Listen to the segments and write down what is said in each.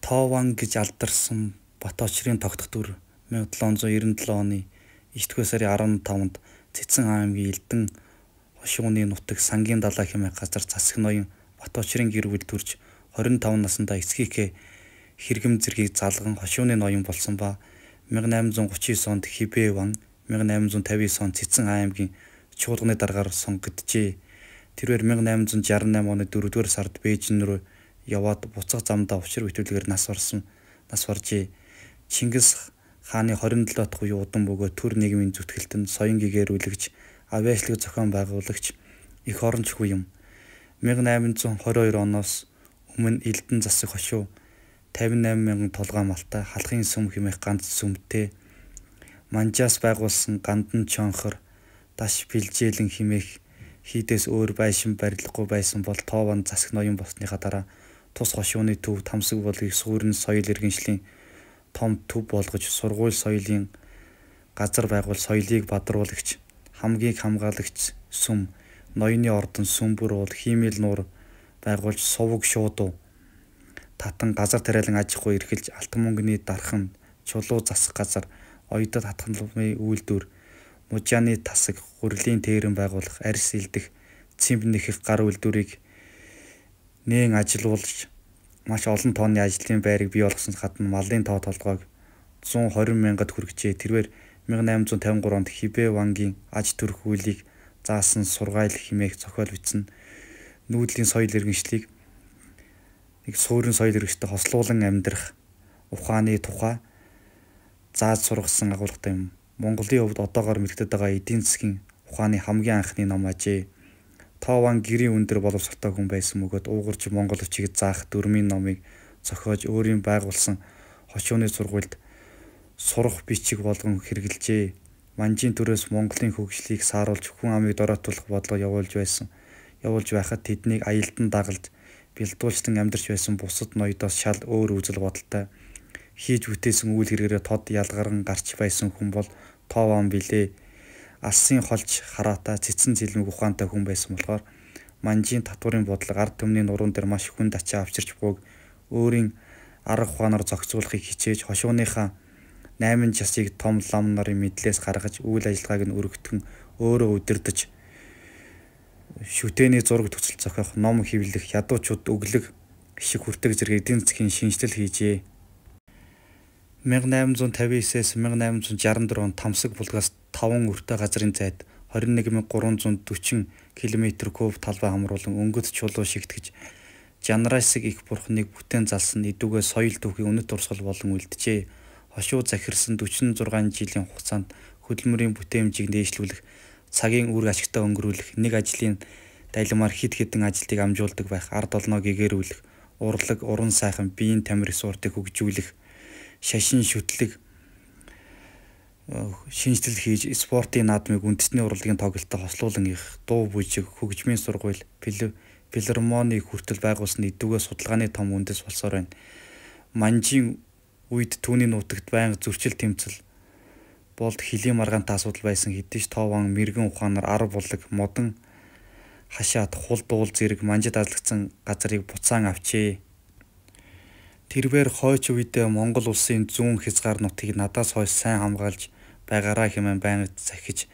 Тоо ван гэж алдарсан Баточрын тогтох дүр 1797 оны 9-р сарын 15-нд Цэцэн аймгийн Элдэн хошууны нутаг Сангийн далай хэмээх газар засаг ноён Баточрын гэр бүлд төрж 25 насндаа эцгийнхээ хэргэм зэргийг залган хошууны ноён болсон ба 1839 онд Хибээ ван, 1859 онд Цэцэн аймгийн чуулганы даргаар сонгогджээ. Тэрээр 1868 оны 4-р сард Бээжин рүү яваад буцах замдаа учир битүүлгээр нас барсан нас баржээ. Чингис хааны 27 дахь үеийн удам бөгөөд төр нийгмийн зүтгэлтэн соён гэгээрүүлэгч, авиачлаг зохион байгуулагч эх оронч хүн юм. 1822 оноос өмнө Элдэн засаг хошуу 58 мянган толгой малтай, халахын сүм хэмээх ганц сүмтэй, Манжаас байгуулсан Гандан чонхор, Даш бэлжээлэн хэмээх хийдээс өөр байшин барилгагүй байсан бол Тоован засаг ноён болсныхаа дараа тус хошууны төв Тамсаг булгийг суурин соёл иргэншлийн том төв болгож сургууль соёлын газар байгуул соёлыг бадруулагч, хамгийн хамгаалагч сүм, ноёны ордон Сүмбэр уул, Хиймэл нуур байгуулж суваг шуудуу татан газар тариалан аж ахуй эрхэлж алтан мөнгөний дархан, чулуу засах газар, оёдод хатгалмын үйлдвэр, мужааны тасаг, гурилын тээрэм байгуулах, арьс илдэх, цэмб нэхэх гар үйлдвэрийг нээн ажилуулж маш олон тооны ажлын байрыг бий болгосноос гадна малын тоо толгойг 120 мянгад хүргэжээ. Тэрээр 1853 онд Хибээ вангийн аж төрөх үйлийг заасан сургаал хэмээх зохиол бичсэн. Нүүдлийн соёл иргэншлийг нэг суурин соёл иргэнштэй хослуулан амьдрах ухааны тухай зааж сургасан агуулгатай юм. Монголын хувьд одоогоор мэдэгдээд байгаа эдийн засгийн ухааны хамгийн анхны ном ажээ. Тоован гэрийн өндөр боловсролтой хүн байсан бөгөөд уугуурч монгол хүчийг заах дүрмийн номыг зохиож өөрийн байгуулсан хошууны сургуульд сурах бичиг болгон хэрэглэжээ. Манжийн төрөөс Монголын хөгжлийг сааруулж хүн амыг дороотуулах бодлого явуулж байсан. Явуулж байхад тэднийг аялдан дагалж бэлдуулжлан амьдарч байсан бусад ноёдоос шал өөр үзэл бодолтой хийж бүтээсэн үйл хэрэгээрээ тод ялгаран гарч байсан хүн бол Тоован билээ. Алсын холж хараатай цэцэн зэлмэг ухаантай хүн байсан болохоор Манжийн татварын бодлого ард түмний нуруунд дээр маш хүнд ачаа авчирч бууг өөрийн арга ухаанаар зохицуулахыг хичээж хошууныхаа 8 жасыг том лам нарын мэдлээс гаргаж үйл ажиллагааг нь өргөтгөн өөрөө удирдах шүтээний зураг төсөл зохиох, ном хэвлэх, ядуучууд өглөг шиг хүртэг зэрэг эдийн засгийн шинэчлэл хийжээ. 1859-ээс 1864 онд Тамсаг булгаас 5 өртөө газрын зайд 21340 км куб талбай хамруулан өнгөт чулуу шигтгэж Жанрайсыг их бурхныг бүтээн залсан эдүгээ соёл түүхийн үнэт урсгал болон үлджээ. Хошуу захирсан 46 жилийн хугацаанд хөдөлмөрийн бүтээмжийг дээшлүүлэх, цагийн үүрэг ашигтай өнгөрүүлэх, нэг ажлын дайламаар хэд хэдэн ажилтыг амжуулдаг байх, ард олноо гэгэрүүлэх, урлаг, уран сайхан, биеийн тамир спортыг хөгжүүлэх, шашин шүтлэг шинэчлэл хийж спортын наадмыг үндэсний урлагийн тоглолтод хослуулан их дуу бүжиг, хөгжмийн сургууль, филармони хүртэл байгуулсан эдүгээ судалгааны том үндэс болсоор байна. Манжийн үед түүний нутагт байнга зөрчил тэмцэл болд хөлийн маргаантай асуудал байсан хэдий ч Тоован мэргэн ухаанаар арав булаг, модон хашаад хул дуул зэрэг манжид азлагдсан газрыг буцаан авчээ. Тэрвэр хойч үедээ Монгол улсын зүүн хязгаар нутгийг надаас хойш сайн хамгаалж байгаарай хэмээн байнга захиж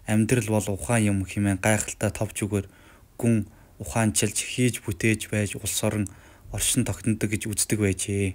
амьдрал бол ухаан юм хэмээн гайхалтай товч үгээр гүн ухаанчилж хийж бүтээж байж улс орон оршин тогтнодог гэж үздэг байжээ.